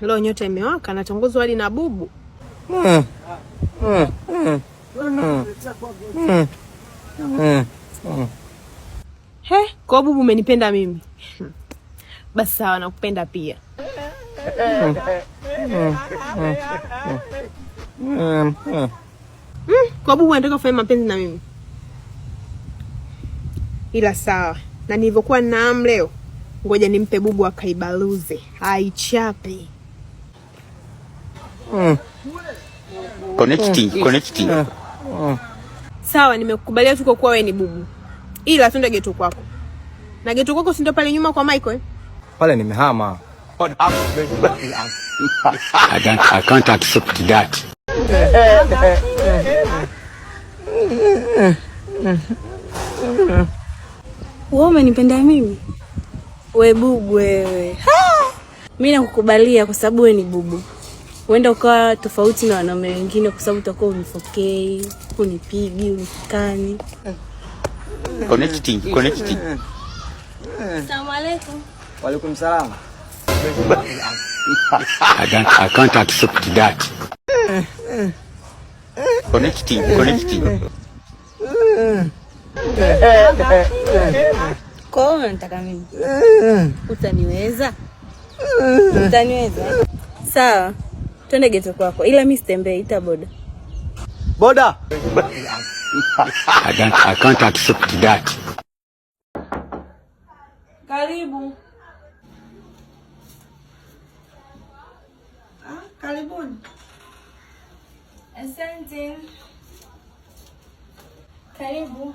Leo nyota imewaka, natongozwa hadi na bubu. He, kwa bubu umenipenda mimi? Basi sawa, nakupenda pia. Kwa bubu anataka kufanya mapenzi na mimi, ila sawa, na nilivyokuwa naam leo, ngoja nimpe bubu akaibaluze aichape. Connecting, connecting. Sawa, nimekubalia tu kwa kuwa wewe ni bubu, ila twende geto kwako. Na geto kwako si ndio pale nyuma kwa Michael, eh? Pale nimehama. I can't accept that. Wewe umenipenda mimi? We bubu wewe. Mimi nakukubalia kwa sababu wewe ni bubu. Huenda ukawa tofauti na wanaume wengine kwa sababu utakuwa unifokei, unipigi, unitukani. Connecting, connecting. Asalamu alaykum. Walaikum salam. I can't accept that. Connecting, connecting. Kwa hiyo unanitaka mimi? Utaniweza? Utaniweza? Sawa. Twende geto kwako. Ila mimi sitembei, ita boda. Boda. I can't accept that. Karibu. Ah, karibuni. Asante. Karibu.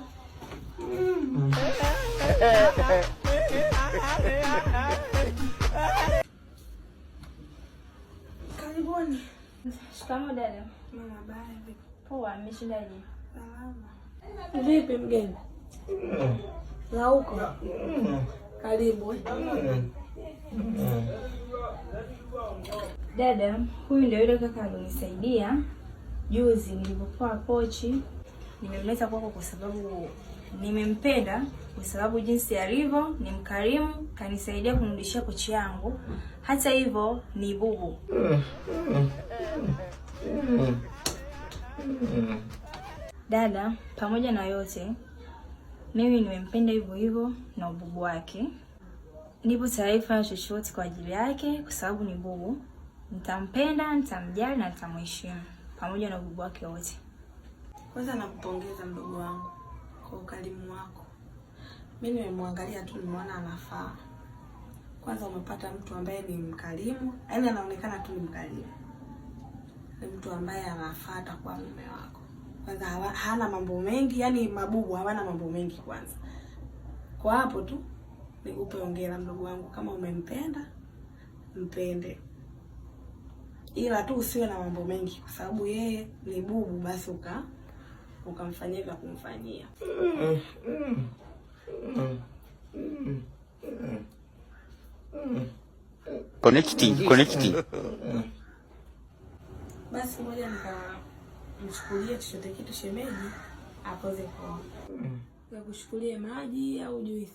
Karibuni. Shikamoo dada. Marhaba. Poa, mmeshindaje? Salama. Vipi mgeni? La huko? Karibu. Dada, huyu ndio yule kaka alinisaidia juzi nilipokuwa pochi. Nimemleta kwako kwa sababu nimempenda, kwa sababu jinsi alivyo ni mkarimu, kanisaidia kunirudishia pochi yangu. Hata hivyo ni bubu. Dada, pamoja na yote, mimi nimempenda hivyo hivyo na ububu wake. Nipo tayari kufanya chochote kwa ajili yake kwa sababu ni bubu. Nitampenda, nitamjali na nitamheshimu pamoja na ububu wake wote. Kwanza nakupongeza mdogo wangu kwa ukarimu wako. Mimi nimemwangalia tu nimeona anafaa. Kwanza umepata mtu ambaye ni mkarimu, yaani anaonekana tu ni mkarimu. Ni mtu ambaye anafaa atakuwa mume wako. Kwanza hana mambo mengi, yaani mabubu hawana mambo mengi kwanza. Kwa hapo tu nikupe hongera mdogo wangu, kama umempenda mpende, ila tu usiwe na mambo mengi, kwa sababu yeye ni bubu, basi ukamfanyia vya kumfanyia. Connecting, connecting. Basi ngoja nikamchukulie chochote kitu shemeji apoze koo. Yakushukulie maji au juisi?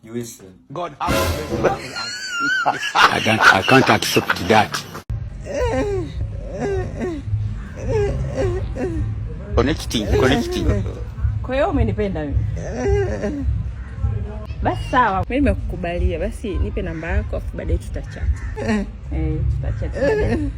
Juisi. God I can't accept that. Connecting, connecting. Kwa hiyo umenipenda mimi? Basi sawa, mimi nimekukubalia. Basi nipe namba yako afu baadaye tutachat. Tutachat baadaye.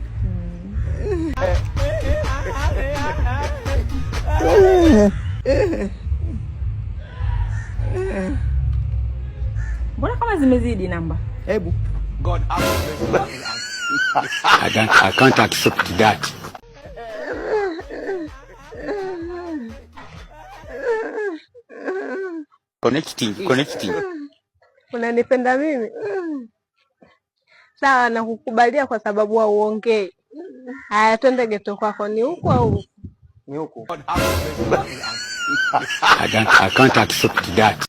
Mbona kama zimezidi namba? Hebu. God I can't accept that. Connecting, connecting. Unanipenda mimi? Sawa, nakukubalia kwa sababu hauongei. Haya, twende geto kwako. Ni huku au huku? Ni huku. I can't accept that.